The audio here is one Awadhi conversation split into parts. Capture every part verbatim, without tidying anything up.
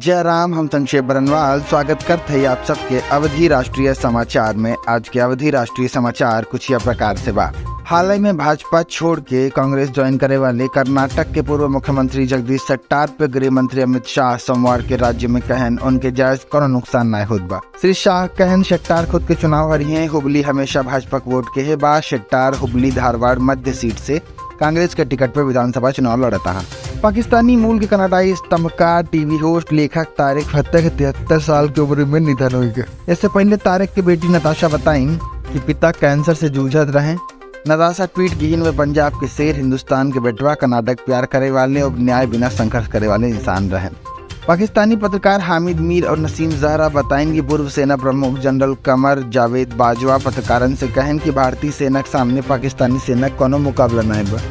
जय राम, हम संक्षेप बरनवाल स्वागत करत हई आप सबके अवधी राष्ट्रीय समाचार में। आज के अवधी राष्ट्रीय समाचार कुछ यह प्रकार से बा। हाल ही में भाजपा छोड़ के कांग्रेस ज्वाइन करे वाले कर्नाटक के पूर्व मुख्यमंत्री जगदीश शेट्टार पे गृह मंत्री अमित शाह सोमवार के राज्य में कहन उनके जाए से कोनो नुकसान नाय होत बा। श्री शाह कहन शेट्टार खुद के चुनाव हरिहे, हुबली हमेशा भाजपा के वोट के है बा। शेट्टार हुबली धारवाड़ मध्य सीट से कांग्रेस के टिकट पे विधानसभा चुनाव लड़त हैं। पाकिस्तानी मूल के कनाडाई स्तंभकार, टीवी होस्ट, लेखक तारिक फतेह के तिहत्तर साल की उम्र में निधन होइ गए। इससे पहले तारिक के बेटी नताशा बताइन कि पिता कैंसर से जूझत रहे। नताशा ट्वीट किहिन, "वे पंजाब के शेर, हिंदुस्तान के बेटवा, कर्नाटक प्यार करे वाले और न्याय बिना संघर्ष करे वाले इंसान रहे।" पाकिस्तानी पत्रकार हामिद मीर और नसीम जहरा बताइन कि पूर्व सेना प्रमुख जनरल कमर जावेद बाजवा पत्रकारन से कहन कि भारतीय सेना के सामने पाकिस्तानी सेना के कोनो मुकाबला नाय बा।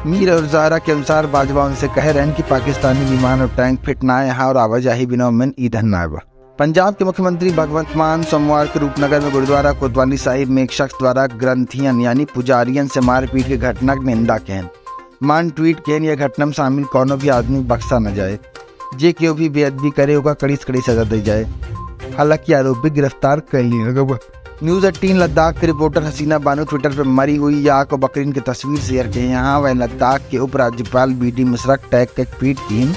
मीर और जहरा के अनुसार बाजवा उनसे कहे रहन कि पाकिस्तानी विमान और टैंक फिट नाय हैं और आवाजाही बिना उमेन ईंधन नाय बा। पंजाब के मुख्यमंत्री भगवंत मान सोमवार के रूपनगर में गुरुद्वारा कोतवाली साहिब में एक शख्स द्वारा ग्रंथियन यानी पुजारियन से मारपीट के घटना के निंदा कहन। मान ट्वीट कहन, "यह घटना में शामिल कोनो भी आदमी बख्शा न जाए, जे केहू भी बेअदबी करे ओका कड़ी से कड़ी सजा दी जाए।" हालांकि आरोपी गिरफ्तार कर लिया गया बा। न्यूज़ एटीन लद्दाख के रिपोर्टर हसीना बानो ट्विटर पर मरी हुई याक और बकरीन की तस्वीर शेयर की। यहाँ वह लद्दाख के उपराज्यपाल बी डी मिश्रा टैग के ट्वीट की।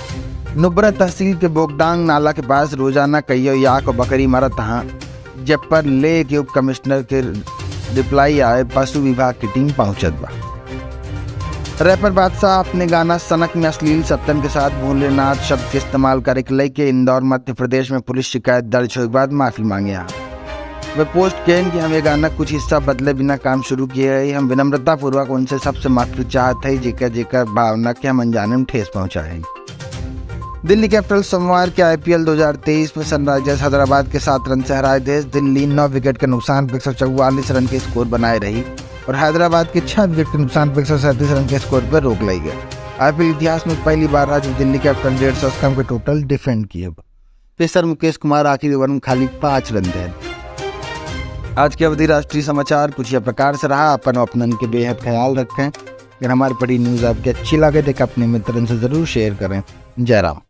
नुब्रा तहसील के बोगडांग नाला के पास रोजाना कइयो याक और बकरी मरत हैं, जब पर ले के उप कमिश्नर के रिप्लाई आए, पशु विभाग की टीम पहुंचत बा। रैपर बादशाह अपने गाना सनक में अश्लील शब्दन के साथ भोलेनाथ शब्द के इस्तेमाल करे के लेके इंदौर मध्य प्रदेश में पुलिस शिकायत दर्ज होए के बाद माफी मांगे हैं। वे पोस्ट कहन कि हम ये गाना कुछ हिस्सा बदले बिना काम शुरू किए हैं। हम विनम्रता पूर्वक उनसे सबसे माफी चाहत है, जेकर जेकर भावना के हम अनजाने में ठेस पहुंचाए हैं। दिल्ली कैपिटल सोमवार के आईपीएल दो हज़ार तेईस में सनराइजर्स हैदराबाद के सात रन से हराए देस। दिल्ली नौ विकेट के नुकसान पे एक सौ चौवालीस रन के स्कोर बनाए रही और हैदराबाद के छह विकेट के नुकसान पे एक सौ सैंतीस रन के स्कोर पर रोक लाई गई। आईपीएल इतिहास में पहली बार रहा जब दिल्ली कैपिटल डेढ़ सौ से कम के टोटल डिफेंड किए। पेसर मुकेश कुमार आखिरी ओवर में खाली पाँच रन देन। आज के अवधी राष्ट्रीय समाचार कुछ यह प्रकार से रहा। अपन अपनन के बेहद ख्याल रखें। अगर हमारी पड़ी न्यूज़ आपके अच्छी लगे तो अपने मित्रन से जरूर शेयर करें। जय राम।